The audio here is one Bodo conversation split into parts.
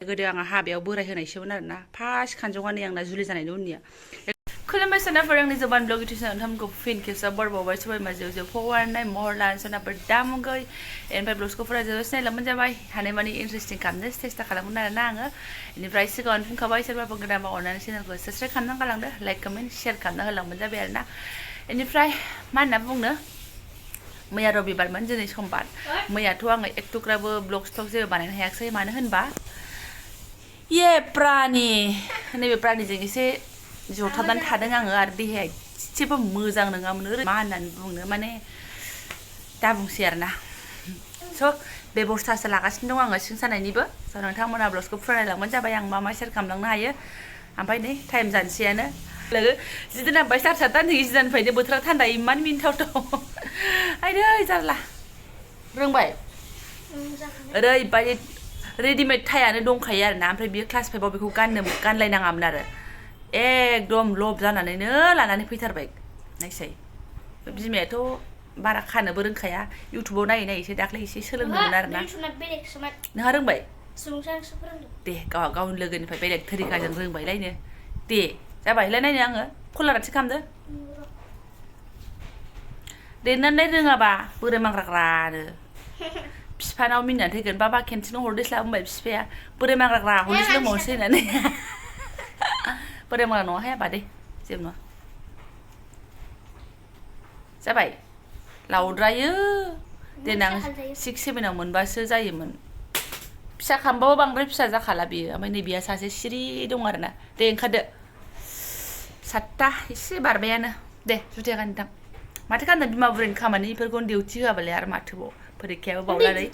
गोदो आंहा हाबायाव बोराय होनायसोमोन आरोना फार्स्ट खानजङानो आंना जुलि जानायनि उननिया खुलुमबाय सोनाफोर आंनि जबानब्लग इउटिउब चेनेल नोंथांमोनखौ फिन खेबसेबाव बरबावबाय सबायमा जेव फवारनाय महर लान सोनाफोर दामुगै एनिफ्राय ब्लग्सखौ फरायजोबो सिनायलांबानो जाबाय हानायमानि इन्टारेस्टिं खालामनो सेस्था खालामगोन आरोना आङो बेनिफ्राय सिगाङावनो बुंखाबाय सोरबाफोर गोदानबा अननानै चेनेलखौ साबस्क्राइब खालामना गालांदो लाइक कमेन्ट शेयार खालामना होलांबानो जाबाय आरोना बेनिफ्राय मा होनना बुंनो मैया रबिबारमोन दिनै समबार मैयाथ' आङो एकटुग्राबो ब्लग स्टक जेबो बानायनो हायाखिसै मानो होनबा ये प्राणी नैबे प्राणीजों एसे जथाबनानै थादों आङो आरो देहाया एसेबो मोजां नङामोन मा होननानै बुंनो माने दा बुंसै आरोना स' बेबस्थासो लागासिनो दं आङो सिं सानायनिबो स' नोंथांमोना ब्लग्सखौ फरायलांबानो जाबाय आं मा मा शेयार खालामलांनो हायो ओमफ्राय नै टाइम जानोसैयानो लोगो जिदिन आमफ्राय सार नैजि दाननिफ्रायनो बोथोरा थान्दा इमान मिनिथावथाव आयदै जारला रोंबाय ओरैबायदि रेडिमेड टायानो दंखायो आरोना ओमफ्राय बियो क्लास 5आव बेखौ गानलायनाङामोन आरो एकदम लब जानानैनो लानानै फैथारबाय नायसाय बिमायाथ' बारा खानोबो रोंखाया इउटुबाव नायै दाख्लै एसे सोलोंदोंमोन आरोना नोंहा रोंबाय दे गावनि लोगोनिफ्राय बेलेग थरिकाजों रोंबायलायनो दे जाबायलाय नायनो आङो कलाराथि खालामदो देरनानै रोङाबा बोरै मांग्राग्रानो बिफानाव मिनिनानै थैगोन बाबा खेनसेनो हरदेस्लाब होनबाय बिफाया बोरै मांग्राग्रा हरदेस लोंबावनोसै होननानै बोरै मांग्रा नङा हायाबा दे जेबो नङा जाबाय लावद्रायो देनां 6, 7आव मोनबासो जायोमोन फिसा खामबाबो बांद्राय फिसा जाखाला बियो ओमफ्राय नै बिया सासे सिरि दं आरोना दे ओंखारदो 7ता एसे बारबायानो दे जुथाया गानथां माथो गानदों बिमा बुरैनि खामानि बेफोरखौ डिउटि होआबालाय आरो माथोबाव फरिखायाबो बावलानै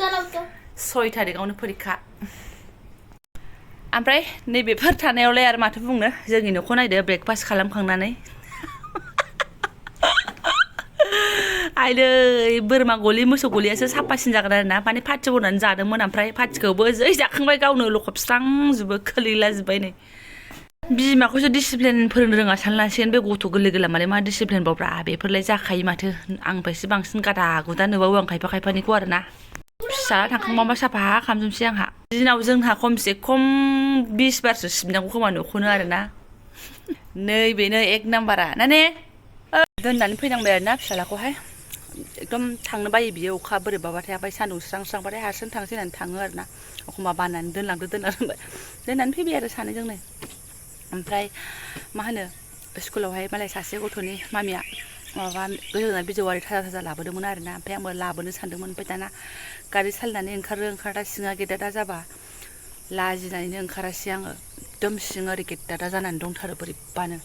6 तारिखआवनो फरिखा ओमफ्राय नैबेफोर थानायावलाय आरो माथो बुंनो जोंनि न'खौ नायदो ब्रेकफास्ट खालामखांनानै आइदै बोरमा गलि मोसौ गलियासो साफासिन जागोन आरोना माने पाथि बनानै जादोंमोन ओमफ्राय पाथिखौबो जै जाखांबाय गावनो लखबस्रांजोबो खोलैलाजोब्बाय नै बिमाखौसो डिसिप्लिन फोरोंनो रोङा सानलांसिगोन बे गथ' गोरलै मालाय मा डिसिप्लिन बावब्रा बेफोरलाय जाखायो माथो आंनिफ्रायसो बांसिन गादा गुदा नुबावो आं खायफानिखौ आरोना फिसा थांखांबा साफा खालामजोबसै आंहा दिनाव जोंहा खमसे खम 20 बारसो सिबनांगौ खोमा न'खौनो आरोना नैबेनो 1 नाम्बारा नाने दोननानै फैनांबाय आरोना फिसालाखौहाय एकदम थांनो बायो बियो अखा बोरैबाबाथाय ओमफ्राय सान्दुं स्रांबाथाय हारसिं थांसै होननानै थाङो आरोना एखमबा बानानै दोननानै फैबाय आरो सानैजों नै ओमफ्राय मा होनो स्कुलावहाय मालाय सासे गथ'नि मामिया माबा गोजोना बिजौआरि थाजा लाबोदोंमोन आरोना ओमफ्राय आंबो लाबोनो सानदोंमोन ओमफ्राय दाना गारि सालायनानै ओंखारदा सिङा गेदादा जाबा लाजिनानैनो ओंखारासै आङो एकदम सिं ओरै गेदादा जानानै दंथारो बोरैबानो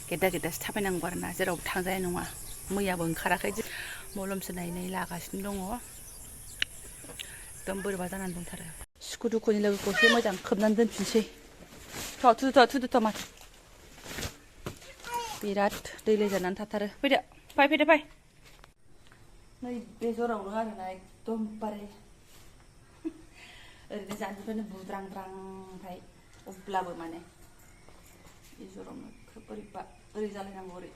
गेदासो थाबायनांगौ आरोना जेरावबो थांजानाय नङा मैयाबो ओंखाराखै मलमसो नायै लागासिनो दङ एकदम बोरैबा जानानै दंथारो सुखु दुखुनि लोगोखौ एसे मोजां खोबनानै दोनफिनसै थुदो माथो बिराद दैले जानानै थाथारो फैदो फै नै बे जरावनो आरोना एकदमबारे ओरैनो जानजिफ्रानो बुद्रांद्रांहाय अब्लाबो माने बे जरावनो खोब बोरैबा ओरै जालायनांगौ ओरै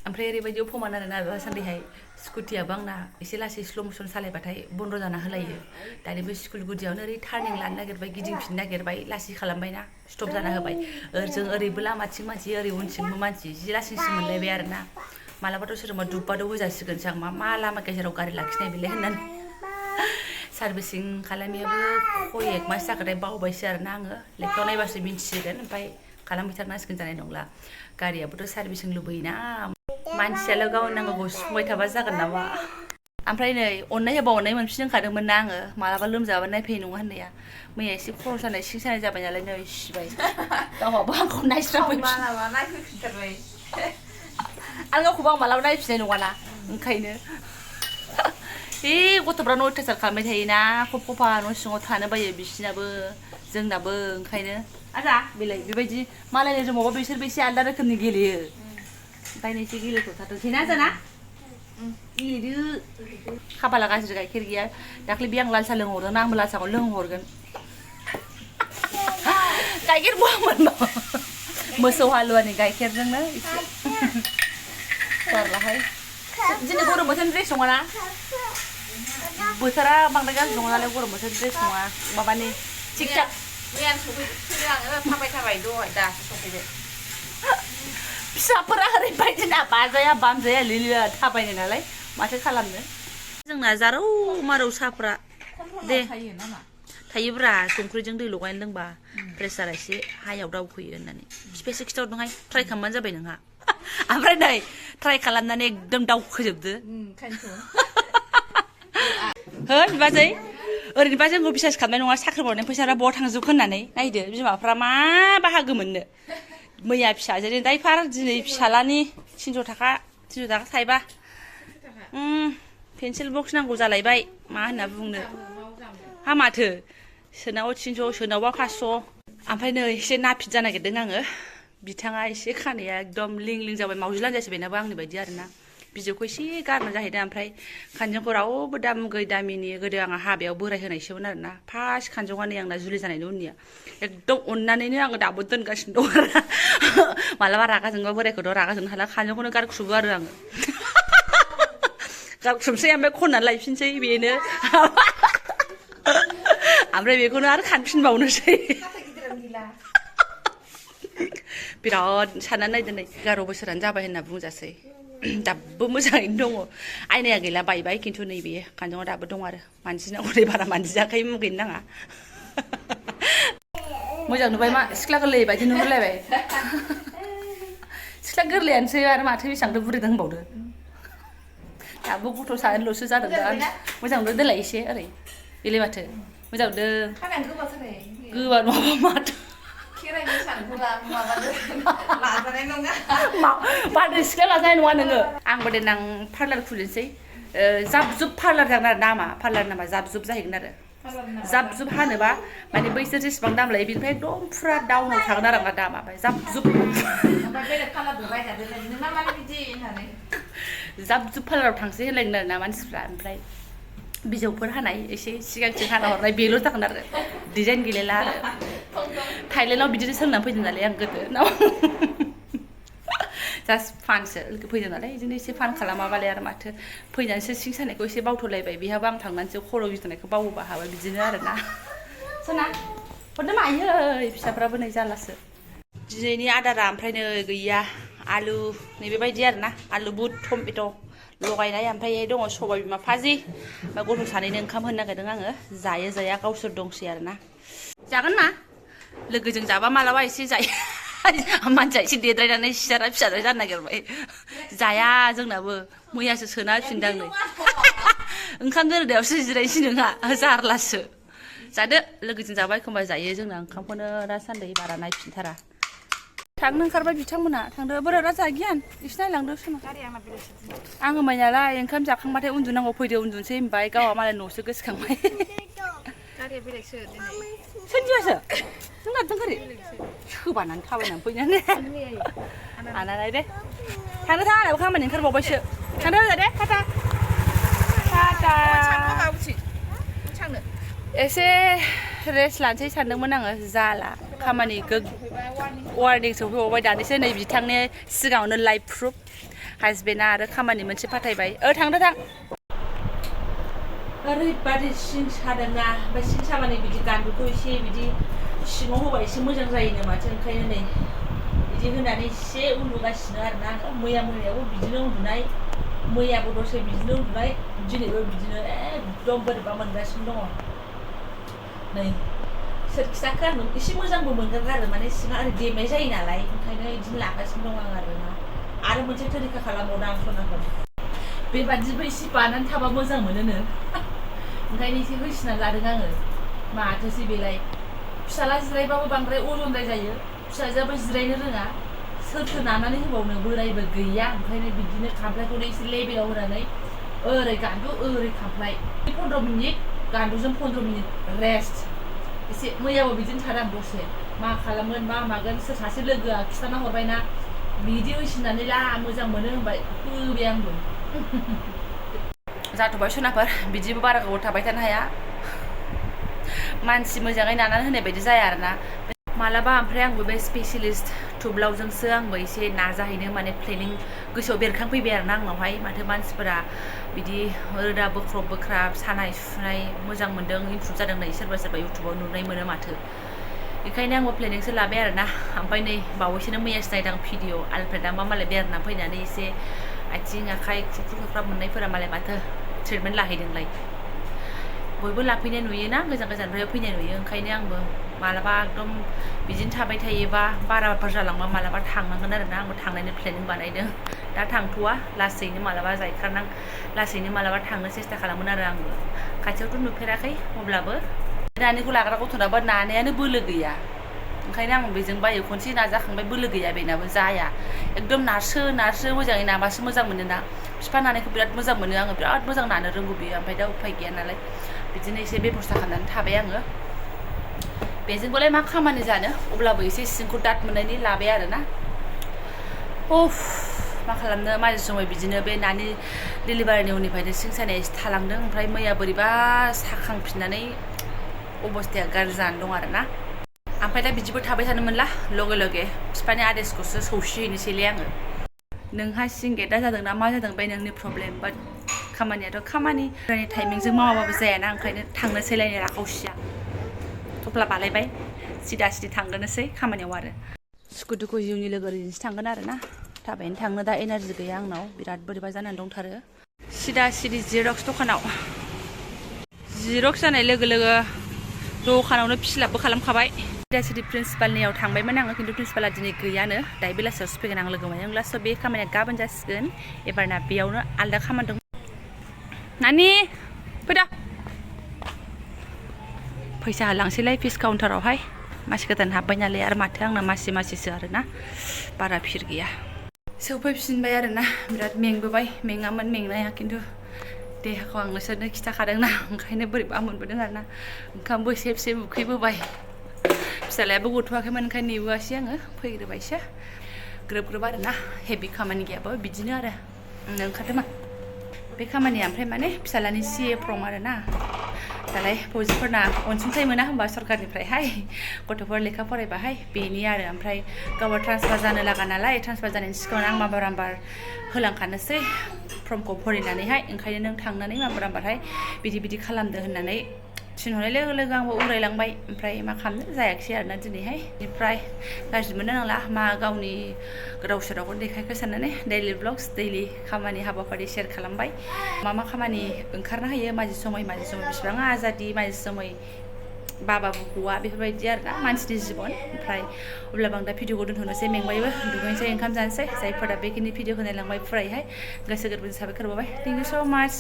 ओमफ्राय ओरैबायदि अफमान आरोना दासान्दिहाय स्कुटियाबो आंना एसे लासै स्ल' मसन सालायबाथाय बन्द' जाना होलायो दानि बे स्कुल गुदियावनो ओरै टार्निं लानो नागिरबाय गिदिंफिननो नागिरबाय लासै खालामबायना स्टप जाना होबाय ओरैजों ओरैबो लामाथिं मानसि ओरै उनथिंबो मानसि जि लासैसो मोनलायबाय आरोना मालाबाथ' सोरबा दुब्बाद' होजासिगोनसो आं मा लामा गेजेराव गारि लाखिनाय बेलाय होननानै सार्भिसिं खालामनायाबो खय 1 मास जाखाथाय बावबायसो आरोना आङो लेखायाव नायबासो मिन्थिसिगोन ओमफ्राय खालामहैथारनांसिगोन जानाय नंला गारियाबोथ' सार्भिसिं लुबैयोना मानसियाल' गावनि नांगौखौ सुफुंबाय थाबा जागोन नामा ओमफ्राय नै अननाय मोनफिनखादोंमोन ना आङो मालाबा लोमजाबा नायफैनाय नङा होननाया मैया एसे खर' सानाय सिं सानाय जाबाय नालाय नै सिबाय गावहाबो आंखौ नायफैफिनथारबाय आं गावखौबो आं मालाबा नायफिननाय नङाना ओंखायनो गथ'फ्रा अयथासार खालामबाय थायोना खफा न' सिङाव थानो बायो बिसिनाबो जोंनाबो ओंखायनो आजा बेलाय बेबायदि मालायनि रुमावबा बिसोरबो एसे आलदा रोखोमनि गेलेयो ओंखायनो एसे गेलेथ'थारथोंसै ना जाना गेलेदो खाफाला गाज्रि गाइखेर गैया दाख्लै बे आं लाल साहा लोंहरदों आंबो लाल साहाखौ लोंहरगोन गाइखेर बहा मोनबावो मोसौ हालुवानि गाइखेरजोंनो एसे जारलाहाय दिनै गरम बोथोरनि ड्रेस नङाना बोथोरा बांद्राय गाज्रि नङा नालाय गरम बोथोर ड्रेस नङा माबानि थिक थाक मैयानो सफैदों आङो थाबाय दहाय दासो सफैबाय फिसाफोरा ओरैबायदि ना बाजाया बामजाया लिलिया थाबायनाय नालाय माथो खालामनो जोंना जारौ मारौ साफ्रा दे थायोब्रा संख्रिजों दै लगायना लोंबा प्रेसारा एसे हायाव दावखोयो होननानै बिफायासो खिथाहरदोंहाय ट्राइ खालामबानो जाबाय नोंहा ओमफ्राय नै ट्राइ खालामनानै एकदम दावखोजोबदो होन बाजै ओरैनोबा जोंखौ बिसास खालामनाय नङा साख्रि मावनायनि फैसाफ्रा बहा थांजोबखो होननानै नायदो बिमाफ्रा मा बाहागो मोननो मैया फिसाजोनि दायफार दिनै फिसालानि 300 थाखा थाइबा पेन्सिल बक्स नांगौ जालायबाय मा होनना बुंनो हा माथो सोरनावबा 300 सोरनावबा 500 ओमफ्राय नै एसे नाफिट जानो नागिरदों आङो बिथाङा एसे खानाया एकदम लिं लिं जाबाय मावजि लान्जायसो बेनाबो आंनि बायदि आरोना बिजौखौ एसे गारना जाहैदों ओमफ्राय खानजंखौ रावबो दामुगै दामिनि गोदो आंहा हाबायाव बोराय होनायसोमोन आरोना फार्स्ट खानजङा नै आंना जुलि जानायनि उननिया एकदम अननानैनो आङो दाबो दोनगासिनो दं आरो मालाबा रागा जोंबा बोरायखौथ' रागा जोंनो हाला खानजंखौनो गारख्रुबो आरो आङो गारख्रुबसै ओमफ्राय खननानै लायफिनसै बेनो ओमफ्राय बेखौनो आरो खानफिनबावनोसै बिराद साननानै नायदो नै 11 बोसोरानो जाबाय होनना बुंजासै दाबो मोजाङैनो दङ आयनाया गैला बायबाय खिन्थु नैबे खानजङा दाबो दं आरो मानजिनांगौ नै बारा मानजियाखै मुगैनो नाङा मोजां नुबाय मा सिख्ला गोरलै बायदि नुहुरलायबाय सिख्ला गोरलैयानोसै आरो माथो बेसेबांथ' बुरैदों होनबावदो दाबो गथ' सानैल'सो जादों दा मोजां नुदों देलाय एसे ओरै बेलाय माथो मोजां नुदों गोबा नङाबा माथो बांद्राय सिख्ला लाजानाय नङा नोङो आंबो देनां पार्लार खुलिनोसै जाब जुब पार्लार जागोन आरो नामा पार्लार नामा जाब जुब जाहैगोन आरो जाब जुब हानोबा माने बैसोर जेसेबां दाम लायो बेनिफ्राय एकदम फुरा डाउनाव थागोन आरो आंना दामा ओमफ्राय जाब जुब जाब जुब पार्लाराव थांसै होनलायगोन आरो ना मानसिफ्रा ओमफ्राय बिजौफोर हानाय एसे सिगांथिं हाना हरनाय बेल' जागोन आरो डिजाइन गैलायला आरो थाइलेण्डआव बिदिनो सोलोंनानै फैदों नालाय आं गोदो जास्ट फानसो लोगो फैदों नालाय बिदिनो एसे फान खालामाबालाय आरो माथो फैनानैसो सिं सानायखौ एसे बावथ'लायबाय बेहाबो आं थांनानैसो खर' गिदिंनायखौ बावबोबा हाबाय बिदिनो आरोना सोना हरदो मायो फिसाफ्राबो नै जालासो दिनैनि आदारा ओमफ्राय नै गैया आलु नै बेबायदि आरोना आलु बुट टमेट' लगायनाय ओमफ्राय दङ सबाय बिमा भाजि ओमफ्राय गथ' सानैनो ओंखाम होनो नागिरदों आङो जायो जाया गावसोर दंसै आरोना जागोन मा लोगोजों जाबा मालाबा एसे जायो मानसिया एसे देद्रायनानै सियारा फिसाद्राय जानो नागिरबाय जाया जोंनाबो मैयासो सोना होफिनदों नै ओंखाम गोरोदायावसो जिरायनोसै नोंहा जारलासो जादो लोगोजों जाबा एखमबा जायो जोंना ओंखामखौनो दासान्दि बारा नायफिनथारा थांनो ओंखारबाय बिथांमोना थांदो बोरारा जागियान एसे नायलांदो सोना आङो मैयालाय ओंखाम जाखांबाथाय उन्दुनांगौ फैदो उन्दुनोसै होनबाय गावहा मालाय न'सो गोसोखांबाय सोरजिबासो नों लाबोदों गारि सोबानानै थाबायनानै फैनानै आनालाय दे थांनो थाङा खामानि ओंखारबावबायसो थांदो दे टाटा टाटा एसे रेस्ट लानोसै सानदोंमोन आङो जाला खामानि वार्निं सफैबावबाय दानिसो नै बिथांनि सिगाङावनो लाइभ प्रुफ हासबेन्डआ आरो खामानि मोनसे फाथायबाय थांदो थां ओरैबादि सिं सादोंना ओमफ्राय सिं साबानै बिदि गान्दुखौ एसे बिदि सिङाव होबा एसे मोजां जायोनो माथो ओंखायनो नै बिदि होनानै एसे उन्दुगासिनो आरोना आङो मैयाबो बिदिनो उन्दुनाय मैयाबो दसे बिदिनो उन्दुनाय दिनैबो बिदिनो एकदम बोरैबा मोनगासिनो दङ नै सोर खिथाखो आं एसे मोजांबो मोनगोन आरो माने सिङा ओरै देमनाय जायो नालाय ओंखायनो बिदिनो लागासिनो दं आं आरोना आरो मोनसे तरिका खालामबावदों आं सनाखौ बेबादिबो एसे बानानै थाबा मोजां मोनोनो ओंखायनो एसे होसिनानै लादों आङो माथोसै बेलाय फिसाला जिरायबाबो बांद्राय अजनद्राय जायो फिसाजोआबो जिरायनो रोङा सोरथो नानानै होबावनो बोरायबो गैया ओंखायनो बिदिनो खामफ्लायखौनो एसे लेभेलाव होनानै ओरै गान्दु ओरै खामफ्लाय 15 मिनिट गान्दुजों 15 मिनिट रेस्ट एसे मैयाबो बिदिनो थादों दसे मा खालामगोन मा मागोन सोर सासे लोगोआ खिथाना हरबायना बिदि होसिनानै ला मोजां मोनो होनबाय होबाय आंबो जाथ'बाय सनाफोर बिदिबो बारा गोबाव थाबाय थानो हाया मानसि मोजाङै नानानै होनाय बायदि जाया आरोना मालाबा ओमफ्राय आंबो बे स्पेशलिस्ट टुब्लावजोंसो आंबो एसे नाजाहैनो माने प्लेनिं गोसोआव बेरखांफैबाय आरोना आंनावहाय माथो मानसिफोरा बिदि रोदा बोख्रब बोख्राब सानाय सुनाय मोजां मोन्दों इमप्रुभ जादों होननाय सोरबा इउटुबाव नुनाय मोनो माथो बेखायनो आंबो प्लेनिंसो लाबाय आरोना ओमफ्राय नै बावैसोनो मैयासो नायदां भिडिअ आलफ्रेडआबा मालाय बेरायना फैनानै एसे आथिं आखाइ ख्रुख्राब मोननायफोरा मालाय माथो ट्रिटमेन्ट लाहैदोंलाय बयबो लाफैनाय नुयोना गोजान गोजाननिफ्राय फैनाय नुयो ओंखायनो आंबो मालाबा एकदम बिदिनो थाबाय थायोबा बाराफोर जालांबा मालाबा थांनांगोन आरोना आंबो थांनायनि प्लेनिं बानायदों दा थांथ'वा लासैनो मालाबा जायखारनां लासैनो मालाबा थांनो सेस्था खालामगोन आरो आंबो खाथियावथ' नुफेराखै अब्लाबो नानिखौ लाग्रा गथ'नाबो नानायानो बोलो गैया ओंखायनो आं बेजों बायो खनसे नाजाखांबाय बोलो गैया बेनाबो जाया एकदम नारसो मोजाङै नाबासो मोजां मोनोना बिफा नानायखौ बिराद मोजां मोनो आङो बिराद मोजां नानो रोंगौ बियो ओमफ्राय दा उफाय गैया नालाय बिदिनो एसे बेबस्था खालामनानै थाबाय आङो बेजोंबोलाय मा खामानि जानो अब्लाबो एसे सिंखौ दाद मोननायनि लाबाय आरोना उफ मा खालामनो माजे समाय बिदिनो बे नानि डेलिभारिनि उननिफ्रायनो सिं सानाया एसे थालांदों ओमफ्राय मैया बोरैबा साखांफिननानै अबस्थाया गाज्रि जानानै दं आरोना ओमफ्राय दा बिदिबो थाबाय थानो मोनला लगे लगे बिफानि आदेशखौसो सौसिहैनोसैलै आङो नोंहा सिंगेटा जादोंना मा जादों बे नोंनि प्रब्लेम बाट खामानियाथ' खामानि टाइमिंजों मावाबाबो जायाना ओंखायनो थांनोसैलायनो राखावसिया थफ्ला बालायबाय सिदा सिदि थांगोनोसै खामानियाव आरो सुखु दुखु जिउनि लोगोरिजोंसो थांगोन आरोना थाबायनो थांनो दा एनार्जि गैया आंनाव बिराद बोरैबा जानानै दंथारो सिदा सिदि जिरक्स दखानाव जिरक्स जानाय लोगो लोगो दखानावनो फिलापबो खालामखाबाय सिदा सिदि प्रिन्सिपालनियाव थांबायमोन आङो खिन्थु प्रिन्सिपाला दिनै गैयानो दायो बेलासियावसो फैगोन आं लोगो मोनहैब्ला स' बे खामानिया गाबोन जासिगोन एबारना बेयावनो आलदा खामानि दं नानि फैदा फैसा होलांसैलाय फिस काउन्टारावहाय मासि गोदान हाबबाय नालाय आरो माथो आंना मासिसो आरोना बारा फिर गैया सौफैफिनबाय आरोना बिराद मेंबोबाय मेङामोन मेंनाया खिन्थु देहाखौ आं नोंसोरनो खिथाखादोंना ओंखायनो बोरैबा मोनबोदों आरोना ओंखामबो एसे उखैबोबाय फिसालायाबो गथ'वाखैमोन ओंखायनो नेबोआसै आङो फैग्रोबायसो ग्रोब ग्रोब आरोना हेभि खामानि गैयाबो बिदिनो आरो ओंखारदोंमोन बे खामानिया ओमफ्राय माने फिसालानि CA फर्म आरोना दालाय फौजिफोरना अनसुंथाइ मोना होनबा सरकारनिफ्रायहाय गथ'फोर लेखा फरायबाहाय बेनि आरो ओमफ्राय गावहा ट्रान्सफार जानो लागा नालाय ट्रान्सफार जानायनि सिगाङाव आं माबार होलांखानोसै फर्मखौ फरायनानैहाय ओंखायनो नों थांनानै माबारहाय बिदि खालामदो होननानै थिनहरनाय लोगो लोगो आंबो उरायलांबाय ओमफ्राय मा खालामनो जायाखिसै आरोना दिनैहाय बेनिफ्राय गाज्रि मोननो नांला मा गावनि गोदाव सोरावखौ देखायखो साननानै दैलि ब्लग्स दैलि खामानि हाबाफारि शेयार खालामबाय मा खामानि ओंखारनो हायो माजे समय बेसेबां आजादि माजे समय बाबाबो गवा बेफोरबायदि आरोना मानसिनि जिबन ओमफ्राय अब्लाबो आं दा भिडिअखौ दोनथ'नोसै मेंबायबो दुगैनोसै ओंखाम जानोसै जायफोरा बेखिनि भिडिअखौ नायलांबाय फुरायहाय गोसो गोरबोजों साबायखर बावबाय थेंक इउ स' माच